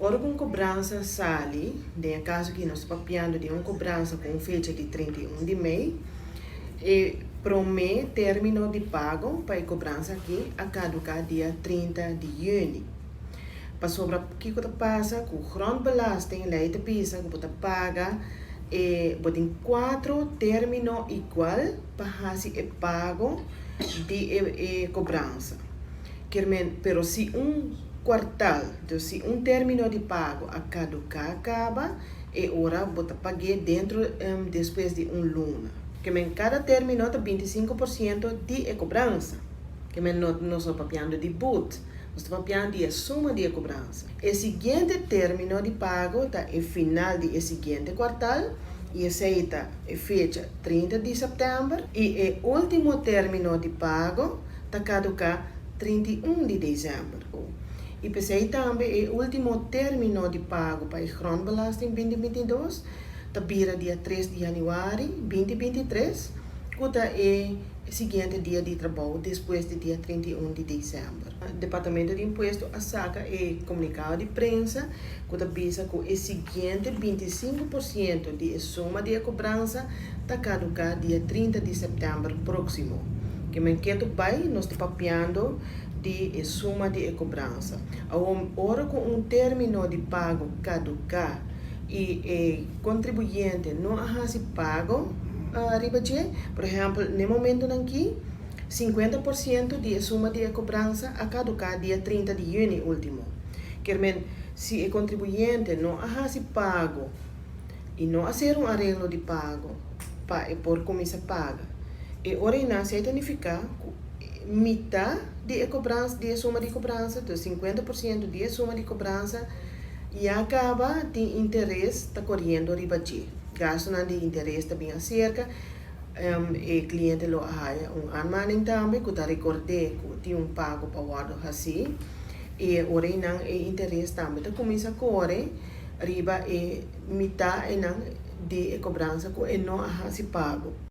Ora ku un kobransa sali, den e kaso aki nos ta papiando di un kobransa ku un fecha di 31 di mei, e promé término di pago pa e kobransa aki a kaduká dia 30 di yüni. Pasobra kiko ta pasa ku grondbelasting, lei ta bisa ku bo ta paga e bo tin kuatro término igual pa hasi e pago di e kobransa. Kier men, pero si un kwartal, dus si un término di pago a kaduká kaba, e ora bo ta pag'é dentro despues di un luna. Kier men, kada término ta 25% di e kobransa. Kier men, no nos no papiando di but, nos ta papiando di e suma di e kobransa. E siguiente término di pago ta e final di e siguiente kwartal i esei ta e fecha 30 di sèptèmber i e último término di pago ta kaduká 31 di desèmber. I p'esei tambe e último término di pago pa e grondbelasting 2022 ta bira dia 3 di yanüari 2023, ku ta e siguiente dia di trabou despues di dia 31 di desèmber. Departamento di Impuesto a saka e komunikado di prensa ku ta bisa ku e siguiente 25% di e suma di e kobransa ta kaduká dia 30 di sèptèmber próksimo. Ke men ketu bai nos ta papiando di e suma di e kobransa. Awor, ora ku un término di pago kaduká i e kontribuyente no a hasi pago riba dje, por ehèmpel, na e momentonan akí, 50% di e suma di e kobransa a kaduká dia 30 di yüni último. Kier men, si e kontribuyente no a hasi pago i no a sera un areglo di pago pa e por kuminsá paga, e ora einan esei ta nifiká ku mitá di e kobransa, di e suma di kobransa, dus 50% di e suma di kobransa ya kaba tin interes ta koriendo riba dje. Gastunan di interes ta bin aserka, e kliente lo a haya un aanmaning tambe ku ta rekord'é ku tin un pago pa wòrdu hasí i e ora einan e interes tambe ta kuminsá kore riba e mitá einan di e kobransa ku e no a hasi pago.